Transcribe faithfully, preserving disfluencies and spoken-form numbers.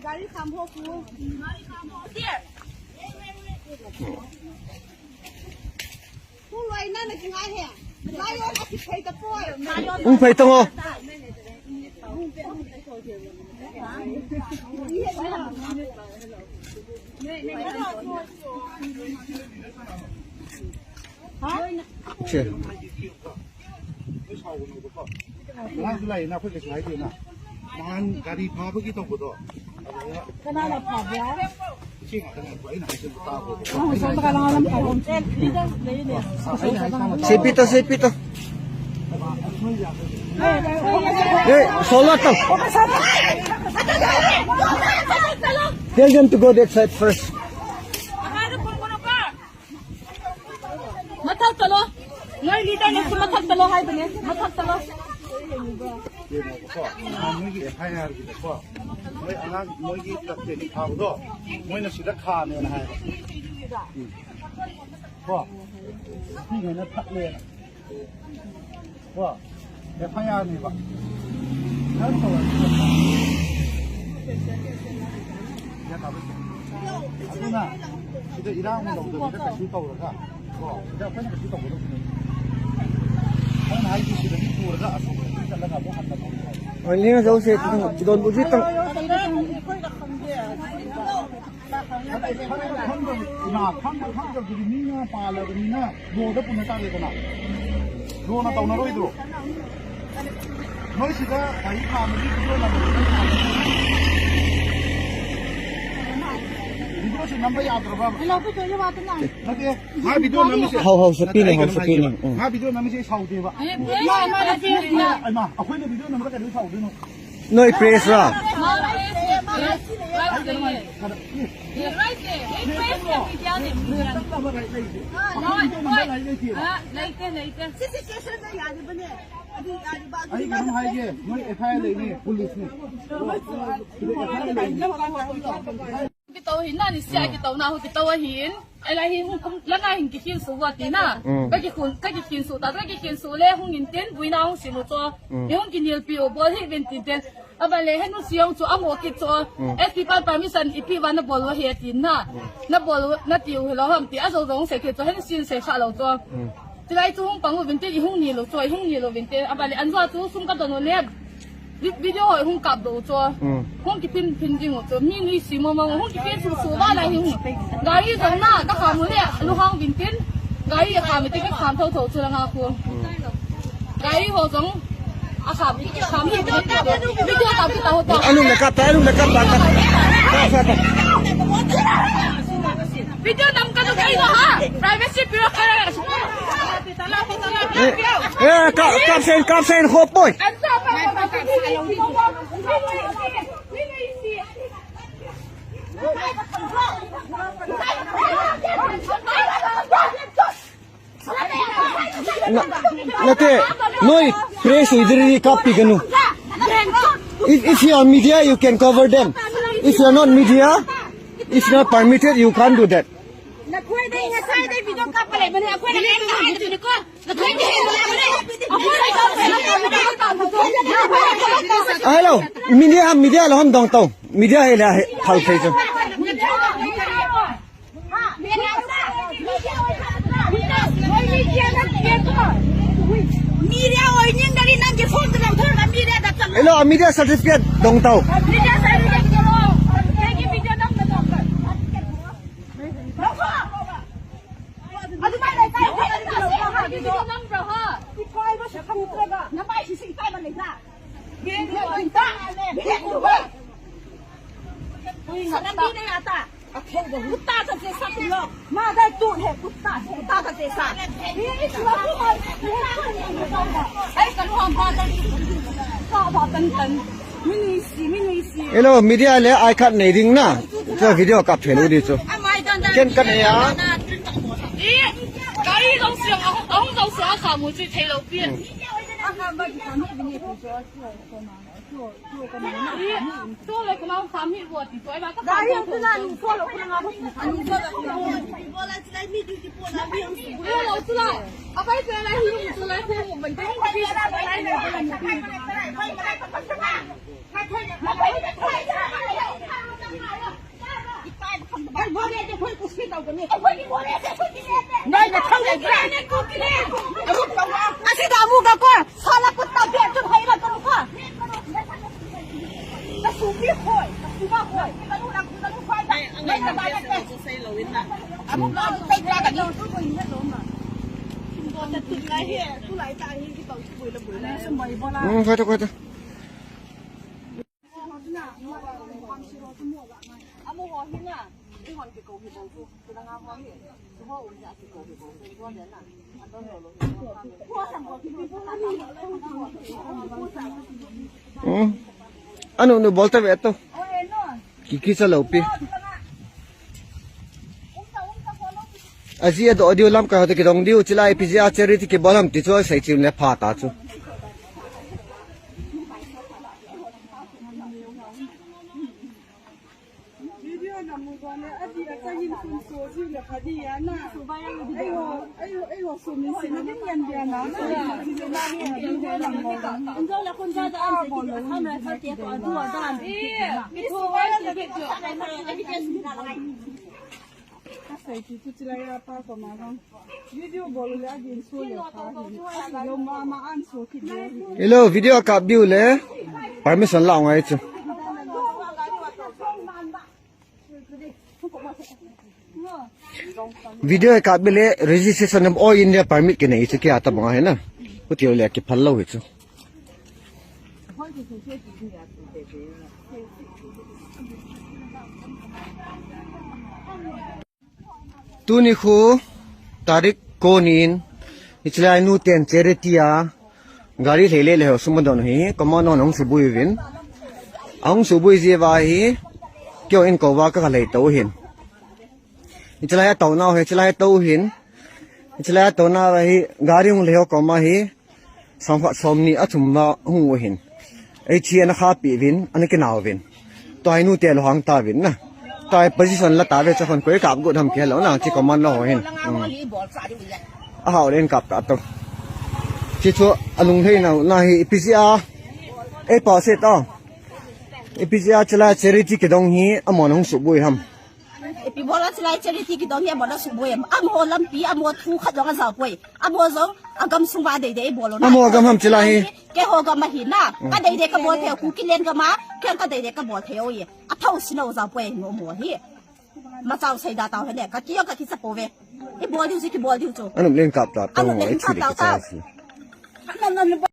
ꯒꯥꯔꯤ ꯈꯥꯝꯗꯣꯛꯈꯣ꯫ ꯄꯨꯡ ꯂꯣꯏꯅꯅ ꯆꯤꯡꯉꯥꯏꯍꯦ꯫ ꯂꯥꯏꯌꯣꯟ ꯑꯁꯤ ꯐꯩꯗ ꯄꯣꯏ꯫ ꯎꯝ, ꯐꯩ ꯇꯣꯡꯉꯣ꯫ ꯁꯦ꯫ ꯑꯉꯥꯡꯁꯨ ꯂꯥꯛꯏꯅ ꯑꯩꯈꯣꯏ ꯀꯩꯁꯨ ꯍꯥꯏꯗꯦꯅ꯫ ꯅꯍꯥꯟ ꯒꯥꯔꯤ ꯐꯥꯕꯒꯤ ꯇꯧꯕꯗꯣ꯫ ꯀꯅꯥꯅ ꯐꯥꯕ꯭ꯔꯥ? ꯏꯆꯦ ꯉꯥꯛꯇꯅꯦ ꯑꯩꯅ ꯍꯥꯏꯁꯤꯟꯕ ꯇꯥꯕꯗꯣ꯫ ꯁꯦ ꯄꯤꯇꯣ, ꯁꯦ ꯄꯤꯇꯣ꯫ ꯑꯦ, ꯁꯣꯂꯣ ꯇꯧ꯫ Tell them to go that side first. ꯃꯊꯛ ꯆꯠꯂꯣ꯫ ꯅꯣꯏ ꯂꯤꯗꯔꯅꯁꯨ ꯃꯊꯛ ꯆꯠꯂꯣ ꯍꯥꯏꯕꯅꯦ꯫ ꯃꯊꯛ ꯆꯠꯂꯣ꯫ ꯌꯦꯡꯉꯣꯕꯀꯣ, ꯅꯍꯥꯟ ꯅꯣꯏꯒꯤ F I R ꯒꯤꯗꯀꯣ, ꯃꯣꯏ ꯑꯉꯥꯡ, ꯃꯣꯏꯒꯤ ꯀꯛꯆꯦꯡ ꯐꯥꯕꯗꯣ, ꯃꯣꯏꯅ ꯁꯤꯗ ꯈꯥꯝꯃꯦꯅ ꯍꯥꯏꯕ꯫ ꯎꯝ꯫ ꯀꯣ? ꯅꯨꯄꯤꯉꯩꯅ ꯊꯛꯂꯦꯅ꯫ ꯀꯣ? F I R ꯅꯦꯕ꯫ ꯅꯪ ꯇꯧꯔꯗꯤ ꯒ꯭ꯌꯥꯟ ꯇꯥꯕ꯭ꯔꯥ? ꯑꯗꯨꯅ ꯁꯤꯗ ꯏꯔꯥꯡ ꯇꯧꯗꯕꯤꯗ ꯀꯩꯁꯨ ꯇꯧꯔꯒ, ꯀꯣ, ꯁꯤꯗ ꯑꯩꯈꯣꯏꯅ ꯀꯩꯁꯨ ꯇꯧꯒꯗꯧꯕ ꯅꯠꯇꯦ꯫ ꯑꯩꯅ ꯍꯥꯏꯁꯦ ꯁꯤꯗꯒꯤ ꯄꯨꯔꯒ ꯑꯁꯣꯝꯗ ꯆꯠꯂꯒ ꯑꯃꯨꯛ ꯍꯟꯅ ꯇꯧꯒꯗꯧꯕ꯫ ꯍꯣꯏ, ꯂꯦꯡꯉ ꯆꯠꯂꯨꯁꯦ, ꯏꯗꯣꯟ ꯎꯁꯤꯠꯇꯪ꯫ ꯅꯠꯇꯦ, ꯈꯪꯕ ꯈꯪꯗꯕ, ꯏꯃꯥ, ꯈꯪꯕ ꯈꯪꯗꯕꯗꯨꯗꯤ ꯃꯤꯅ ꯄꯥꯜꯂꯕꯅꯤꯅ ꯂꯣꯗ ꯄꯨꯅ ꯇꯥꯔꯦꯗꯅ꯫ ꯂꯣꯅ ꯇꯧꯅꯔꯣꯏꯗ꯭ꯔꯣ? ꯅꯣꯏ ꯁꯤꯗ ꯒꯥꯔꯤ ꯈꯥꯝꯕꯒꯤ ꯚꯤꯗꯤꯑꯣ ꯅꯝꯕꯗꯣ ꯅꯪ ꯈꯥꯝꯕ ꯅꯠꯇ꯭ꯔꯣ? ꯚꯤꯗꯤꯑꯣꯁꯤ ꯅꯝꯕ ꯌꯥꯗ꯭ꯔꯕ? ꯅꯠꯇꯦ, ꯃꯥ ꯚꯤꯗꯤꯑꯣ ꯅꯝꯃꯤꯁꯦ꯫ ꯍꯥꯎ, ꯍꯥꯎ, ꯁꯛꯄꯤꯅꯦ, ꯑꯩ ꯍꯥꯎ, ꯀꯩꯅꯣꯝ ꯁꯛꯄꯤꯅꯦ, ꯍꯥꯏꯒꯦꯕ꯫ ꯎꯝ꯫ ꯃꯥ ꯚꯤꯗꯤꯑꯣ ꯅꯝꯃꯤꯁꯦ ꯑꯩ ꯁꯥꯎꯗꯦꯕ꯫ ꯏꯃꯥ, ꯑꯩꯈꯣꯏꯅ ꯚꯤꯗꯤꯑꯣ ꯅꯝꯕꯗ ꯀꯩꯗꯧꯕꯩ ꯁꯥꯎꯗꯣꯏꯅꯣ? ꯅꯣꯏ ꯄ꯭ꯔꯦꯁꯔꯣ? ꯑꯩ ꯀꯩꯅꯣꯝ ꯍꯥꯏꯒꯦ꯫ ꯀꯩꯅꯣ, ꯏ-, ꯅꯦꯠ ꯇꯞꯅꯕ ꯔꯥꯏꯠ ꯂꯩꯇꯦ꯫ ꯑꯩꯈꯣꯏ ꯚꯤꯗꯤꯑꯣ ꯅꯝꯕ ꯔꯥꯏꯠ ꯂꯩꯇꯦꯕ꯫ ꯂꯩꯇꯦ, ꯂꯩꯇꯦ꯫ ꯁꯤ ꯁꯤꯆꯨꯋꯦꯁꯟꯗ ꯌꯥꯔꯤꯕꯅꯦ꯫ ꯑꯗꯨ ꯌꯥꯔꯤꯕ ꯑꯗꯨ ꯑꯩ ꯀꯩꯅꯣꯝ ꯍꯥꯏꯒꯦ, ꯅꯣꯏ F I R ꯂꯩꯅꯤ, ꯄꯨꯂꯤꯁꯅꯤ꯫ ꯁꯤꯗ F I R ꯂꯩꯅꯤ꯫ ꯀꯤ ꯇꯧ ꯍꯤꯟ ꯅꯥ ꯅꯤ ꯁꯤꯌꯥ ꯀꯤ ꯇꯧ ꯅꯥ ꯍꯨ ꯀꯤ ꯇꯧ ꯍꯤꯟ꯫ Ai lai hi hung kum langa hin ki khin su wa ti na. Mm. Ka ki khun, ka ki khin su ta, ka ki khin su le hung in tin buina hung simu cho. Mm. Ni hung ki nil pi o bol hi vin tin tin. Aba le henu siong chu amo ki cho. Mm. S P pan permission ipi wa na bol wa he tin na. Mm. Na bol na ti u lo ham ti a zo zo se ki cho henu sin se kha lo cho. Mm. Ti lai chu hung pang u vin tin i hung ni lo cho, i hung ni lo vin tin. Aba le an wa chu sum ka don u le. Vi-, video hoi hung kap do cho. Mm. Hung ki pin pin ding u cho. Mi ni si mo mo hung ki pin su su ba la hi hung. Gari zong na ka kham u le lu hang vin tin. Gari a kham ti ka kham tho tho chu la nga khu. Mm. Gari ho zong a kham kham hi video ta ki ta ho ta. Anu le kap ta, anu le kap ta. Video nam ka tu kai ha. Privacy pure ka. Eh, eh, ka, kapsen, kapsen, hop boy. Na, nate, noi, press uidiri kapi ganu. If, if you are media, you can cover them. If you are not media, it's not permitted, you can't do that. ꯅꯈꯣꯏꯗ ꯉꯁꯥꯏꯗꯩ video ꯀꯥꯞꯄ ꯂꯩꯕꯅꯦ, ꯑꯩꯈꯣꯏꯅ ꯀꯔꯤꯝꯇ ꯍꯥꯏꯗꯕꯅꯤꯀꯣ꯫ ꯅꯈꯣꯏꯗꯤ ꯍꯦꯟꯅ ꯂꯥꯛꯑꯕꯅꯦ꯫ ꯑꯩꯈꯣꯏ ꯀꯥꯞꯄ ꯂꯩꯕꯅꯦ꯫ Hello, media, media lo ham dong tau. Media he la he, thau thei chu. Media ꯑꯣꯏꯅꯤꯡꯗ꯭ꯔꯗꯤ ꯅꯪꯒꯤ ꯐꯣꯟꯗꯨ ꯂꯧꯊꯣꯛꯑꯒ mediaꯗ ꯆꯠꯂꯣ꯫ Hello, media certificate dong tau. Media certificate ꯄꯤꯔꯛꯑꯣ꯫ ꯅꯪꯒꯤ video ꯅꯝꯕꯗꯣ꯫ ꯂꯧꯊꯣꯛꯑꯣ꯫ ꯑꯗꯨꯃꯥꯏꯅ ꯂꯩꯀꯥꯏ ꯑꯩꯈꯣꯏꯅ ꯅꯝꯕ꯭ꯔꯣ ꯍꯥ? ꯏꯀꯥꯏꯕꯁꯨ ꯈꯪꯗ꯭ꯔꯒ꯫ ꯅꯃꯥꯏꯁꯤꯁꯨ ꯏꯀꯥꯏꯕ ꯂꯩꯕ꯭ꯔꯥ? ꯁꯅꯥꯄꯤꯅꯦ ꯑꯇꯥ꯫ कुत्ता जैसे साथ लो। मादर तू है, कुत्ता, कुत्ता का जैसा। ये इस लड़की को, ये कौन है? ऐ कल हम बात कर, का बात कर, कर। मिनुइसी, मिनुइसी। Hello, media le ai khat nei ding na. Cho video kap thelu di chu. Ken kan ya. Ih, gari dong siang, ahong, ahong dong siang, kamu cui thei lo pian. ꯑꯁꯤꯗ ꯑꯃꯨꯛꯀꯀꯣ ꯁꯥꯂꯥ ꯀꯨꯠꯇꯥ ꯕꯦꯛꯇꯨ ꯍꯩꯔꯛꯀꯅꯨꯀꯣ꯫ ꯅꯁꯨꯕꯤ ꯍꯣꯏ, ꯅꯁꯨꯕ ꯍꯣꯏ꯫ ꯎꯝ, ꯈꯣꯏꯗ, ꯈꯣꯏꯗ꯫ ꯎꯝ꯫ ꯑꯅꯨ, ꯅꯨ ꯕꯣꯜ ꯇꯕꯦ ꯑꯇꯣ꯫ ꯀꯤ ꯀꯤ ꯆꯂꯧ ꯄꯤ꯫ ꯑꯁꯤ ꯑꯗꯣ ꯑꯣꯗꯤꯑꯣ ꯂꯝ ꯀꯥ ꯍꯣꯗ ꯀꯤꯗꯣꯡ ꯗꯤꯎ ꯆꯤꯂꯥꯏ ꯄꯤ ꯖꯤ ꯑꯥ ꯆꯦꯔꯤꯇꯤ ꯀꯤ ꯕꯣꯜ ꯍꯝ ꯇꯤꯆꯣ ꯁꯩ ꯆꯤꯝ ꯂꯦ ꯐꯥ ꯇꯥ ꯆꯨ꯫ Hello, video kap biu le. Permission la ngai chu. Video kap bi le registration of all India permit ke nei chu kya ta bang hai na. Ku tiu le ki phal lo hi chu. Tuni khu tarik konin, ichlai nu ten charity a gari lele le ho suma don hi, koma non hung subui vin. Ahung subui je va hi, kyo in ko va ka lei to hin. Ichlai to na ho, ichlai to hin. Ichlai to na va hi, gari hung le ho koma hi. Sawm khat sawm ni a thum ma hung u hin. Ei chi ana kha pi vin, ana ki nau vin. Tua hi nu te lo hang ta vin na. Tua hi position la ta ve cha khon koi kap gut ham ke lo na chi command lo hin. Hmm. A hau len kap ta to. Chi chu a lung thei na na hi ipi zia. Ei pa se ta. Ipi zia chila charity kidong hi amon hung subui ham. Ipi bola chilai charity kidong hi amon a subui ham. Amo lampi, amo thu khat jong a za poi. Amo jong a gam sung va dei dei bol lo na. Amo gam ham chila hi. Ke ho gam ahi na. Ka dei dei ka bol thei u, Kuki len gam a, keng ka dei dei ka bol thei u ye. A thau sino za poi no mo hi. Ma chau sai da tau he ne. Ka kio ka ki sa po ve. I bol diu si ki bol diu chu. Anum len kap ta to. Anum len kap ta. Ai chi de ki cha si.